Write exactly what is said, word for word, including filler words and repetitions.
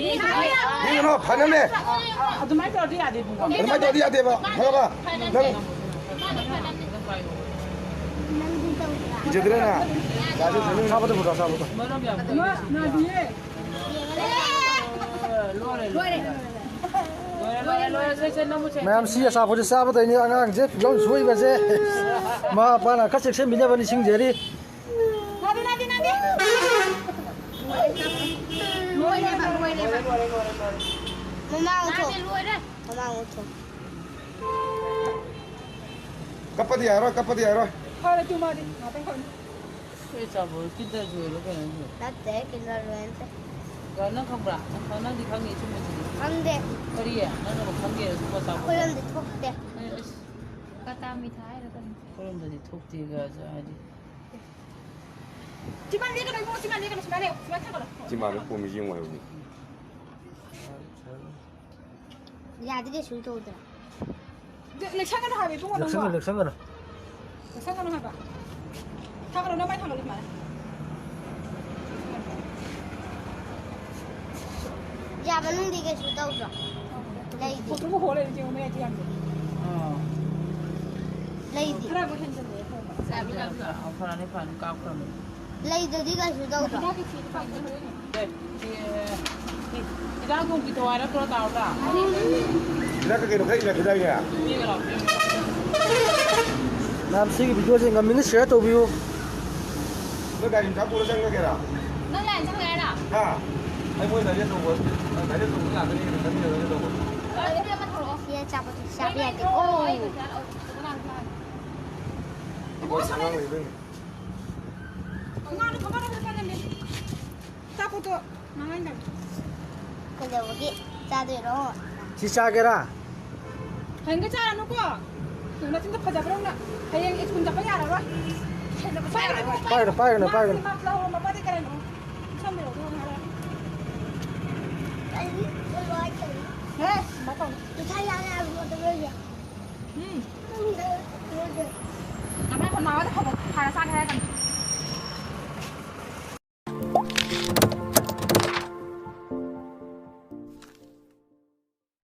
ꯌꯦꯡꯉꯨꯅꯣ, ꯐꯥꯏꯅꯦꯜꯅꯦ꯫ ꯑꯗꯨꯃꯥꯏꯅ ꯇꯧꯔꯗꯤ ꯌꯥꯗꯦ, ꯏꯕꯨꯡꯉꯣ꯫ ꯑꯗꯨꯃꯥꯏꯅ ꯇꯧꯔꯗꯤ ꯌꯥꯗꯦꯕ, ꯈꯪꯉꯕ? ꯅꯪ ꯀꯤꯖꯗ꯭ꯔꯦꯅ? ꯁꯥꯕꯗ ꯄꯨꯔꯛꯑꯣ, ꯁꯥꯕꯗ꯫ ꯃꯔꯝ ꯌꯥꯝ ꯃꯣꯏ ꯅꯥꯗꯤꯌꯦ꯫ ꯂꯣꯏꯔꯦ, ꯂꯣꯏꯔꯦ꯫ ꯂꯣꯏꯔꯦ, ꯂꯣꯏꯔꯦ, ꯂꯣꯏꯔꯦ, ꯁꯦ, ꯁꯦ, ꯅꯝꯃꯨ, ꯁꯦ꯫ ꯃꯌꯥꯝ ꯁꯤ ꯑꯆꯥꯄꯣꯠꯁꯦ ꯆꯥꯕꯗꯩꯅꯤ ꯑꯉꯥꯡꯁꯦ ꯐꯤꯕꯝ ꯁꯣꯏꯕꯁꯦ꯫ ꯃꯃꯥ ꯃꯄꯥꯅ ꯈꯔ ꯆꯦꯛꯁꯤꯟꯕꯤꯅꯕ ꯅꯤꯡꯁꯤꯡꯖꯔꯤ꯫ ꯅꯥꯗꯦ, ꯅꯥꯗꯦ, ꯅꯥꯗꯦ꯫ ꯂꯣꯏꯔꯦꯕ, ꯂꯣꯏꯔꯦꯕ꯫ ꯃꯃꯥ ꯑꯣꯟꯊꯣꯛ꯫ ꯅꯥꯗꯦ, ꯂꯣꯏꯔꯦ꯫ ꯃꯃꯥ ꯑꯣꯟꯊꯣꯛ꯫ ꯀꯞꯄꯗꯤ ꯌꯥꯔꯣꯏ, ꯀꯞꯄꯗꯤ ꯌꯥꯔꯣꯏ꯫ ꯐꯔꯦ, ꯇꯨ ꯃꯥꯗꯤ ꯉꯥꯛꯇꯪ ꯐꯝꯃꯤ꯫ ꯑꯩ ꯑꯆꯥꯄꯣꯠ ꯀꯤꯟꯗꯔ ꯖꯣꯏꯔꯣ ꯀꯩꯅꯣ ꯖꯣꯏ? ꯅꯠꯇꯦ, ꯀꯤꯟꯗꯔ ꯖꯣꯏ ꯅꯠꯇꯦ꯫ ꯅꯪ ꯈꯪꯕ꯭ꯔꯥ? ꯅꯪ ꯈꯪ-, ꯅꯪꯗꯤ ꯈꯪꯉꯤ ꯁꯤꯒꯨꯝꯕꯁꯤꯗꯤ꯫ ꯈꯪꯗꯦ꯫ ꯀꯔꯤ? ꯅꯪꯅꯕꯨ ꯈꯪꯗꯦ ꯁꯤꯒꯨꯝꯕ ꯑꯆꯥꯄꯣꯠ? ꯑꯩꯈꯣꯏꯔꯣꯝꯗꯤ ꯊꯣꯛꯇꯦ꯫ ꯑꯦ, ꯑꯁ꯫ ꯀꯇꯥ ꯃꯤꯊꯥꯏꯔ ꯀꯩꯅꯣ? ꯑꯩꯈꯣꯏꯔꯣꯝꯗꯗꯤ ꯊꯣꯛꯇꯦꯒ ꯍꯥꯏꯗꯤ꯫ ꯁꯤ ꯃꯥ ꯂꯦꯡꯒꯅꯨ ꯏꯕꯨꯡꯉꯣ, ꯁꯤ ꯃꯥ ꯂꯦꯡꯒꯅꯨ, ꯁꯨꯃꯥꯏꯅ ꯂꯩꯌꯨ, ꯁꯨꯃꯥꯏꯅ ꯊꯥꯡꯒꯠꯂꯣ꯫ ꯁꯤ ꯃꯥꯅ ꯄꯣꯝꯃꯤꯁꯤ ꯌꯦꯡꯉꯣ ꯍꯥꯏꯕꯅꯤ꯫ ꯌꯥꯗꯦ ꯀꯩꯁꯨ ꯇꯧꯗ꯭ꯔꯥ? ꯂꯦꯛꯁꯟꯒꯅꯨ ꯍꯥꯏꯕ ꯏꯕꯨꯡꯉꯣ ꯅꯪꯕꯣ꯫ ꯂꯦꯛꯁꯟꯒꯅꯨ, ꯂꯦꯛꯁꯟꯒꯅꯨ꯫ ꯂꯦꯛꯁꯟꯒꯅꯨ ꯍꯥꯏꯕ꯫ ꯊꯥꯡꯒꯠꯂꯣ, ꯅꯃꯥꯏ ꯊꯥꯡꯒꯠꯂꯣ ꯁꯨꯃꯥꯏꯅ꯫ ꯌꯥ ꯃꯅꯨꯡꯗꯤ ꯀꯩꯁꯨ ꯇꯧꯗ꯭ꯔꯣ? ꯂꯩꯗꯤ꯫ ꯄꯣꯠꯇꯨꯕꯨ ꯍꯣ ꯂꯩꯔꯗꯤ ꯌꯦꯡꯉꯣ ꯃꯌꯥꯏꯗ ꯌꯥꯝꯗꯦ꯫ ꯑꯥ꯫ ꯂꯩꯗꯤ꯫ ꯈꯔꯕꯨ ꯍꯦꯟꯖꯜꯂꯦ ꯈꯔ꯫ ꯐꯔꯅꯤ, ꯐꯔꯅꯤ, ꯀꯥꯞꯈ꯭ꯔꯕꯅꯤ꯫ ꯂꯩꯗꯗꯤ ꯀꯩꯁꯨ ꯇꯧꯗ꯭ꯔꯣ? ꯍꯤꯗꯥꯛꯀꯤ ꯐꯤꯗꯨ ꯄꯥꯝꯗꯦ ꯍꯣꯔꯦꯟ꯫ ꯑꯦ, ꯁꯤ, ꯑꯦ, ꯍꯤꯗꯥꯛ ꯊꯣꯡꯕꯤ ꯊꯋꯥꯏ ꯅꯠꯇ꯭ꯔꯣ, ꯇꯥꯎꯗ? ꯍꯤꯗꯥꯛ ꯀꯩꯀꯩꯅꯣ ꯈꯔ ꯏꯔꯛꯈꯤꯗꯥꯏꯅꯦ? ꯄꯤꯒꯦ ꯂꯥꯎ, ꯄꯤꯒꯦ꯫ ꯃꯌꯥꯝ ꯁꯤꯒꯤ ꯚꯤꯗꯤꯑꯣꯁꯦ ꯉꯝꯃꯤꯅ ꯁꯤꯌꯔ ꯇꯧꯕꯤꯌꯨ꯫ ꯅꯣꯏ ꯒꯥꯔꯤ ꯃꯆꯥ ꯄꯨꯔ ꯆꯪꯉꯒꯦꯔꯥ? ꯅꯪ ꯂꯥꯏꯟ ꯆꯪꯉꯦ ꯍꯥꯏꯔꯣ? ꯍꯥ? ꯑꯩ ꯃꯣꯏ ꯒꯥꯔꯤ ꯑꯆꯧꯕ, ꯒꯥꯔꯤ ꯑꯆꯧꯕ ꯂꯥꯛꯀꯅꯤ, ꯆꯠꯃꯤꯟꯅꯔꯒꯦ ꯇꯧꯕ꯫ ꯒꯥꯔꯤ ꯑꯃ ꯊꯧꯔꯛꯑꯣ꯫ ꯁꯤ ꯑꯆꯥꯄꯣꯠꯇꯨ ꯆꯥꯕ ꯌꯥꯗꯦ꯫ ꯑꯣ꯫ ꯑꯉꯥꯡ ꯂꯩꯕꯩꯅꯦ꯫ ꯊꯣꯡꯒꯥꯟꯗ ꯊꯣꯡꯒꯥꯟꯗ ꯆꯠꯂꯅꯤ꯫ ꯑꯆꯥꯄꯣꯠꯇꯣ ꯃꯥꯡꯍꯟꯒꯅꯨ꯫ ꯀꯩꯗꯧꯕꯒꯤ ꯆꯥꯗꯣꯏꯔꯣ? ꯁꯤ ꯆꯥꯒꯦꯔꯥ? ꯍꯌꯦꯡꯒ ꯆꯥꯔꯅꯨꯀꯣ꯫ ꯅꯆꯤꯟꯗꯣ ꯐꯖꯕ꯭ꯔꯥ ꯌꯦꯡꯉꯨꯅ꯫ ꯍꯌꯦꯡ ꯁ꯭ꯀꯨꯜ ꯆꯠꯄ ꯌꯥꯔꯔꯣꯏ꯫ ꯄꯥꯏꯒꯅꯨ, ꯄꯥꯏꯒꯅꯨ, ꯄꯥꯏꯒꯅꯨ, ꯄꯥꯏꯒꯅꯨ꯫ ꯃꯥ ꯂꯧꯔꯣ, ꯃꯄꯥꯗꯤ ꯀꯔꯤꯅꯣ? ꯁꯝꯃꯤꯔꯣ, ꯑꯗꯨꯒ ꯉꯥꯏꯔ꯫ ꯍꯦ, ꯁꯨꯃꯥꯏ ꯇꯧꯅꯨ꯫ ꯄꯩꯁꯥ ꯌꯥꯝ ꯌꯥꯝ ꯂꯧꯗꯕ ꯂꯩꯌꯦ꯫ ꯎꯝ꯫ ꯅꯃꯥ ꯃꯃꯥꯒ ꯍꯧꯒꯠ-, ꯍꯥꯟꯅ ꯆꯥꯒꯦ ꯍꯥꯏꯔꯛꯀꯅꯤ꯫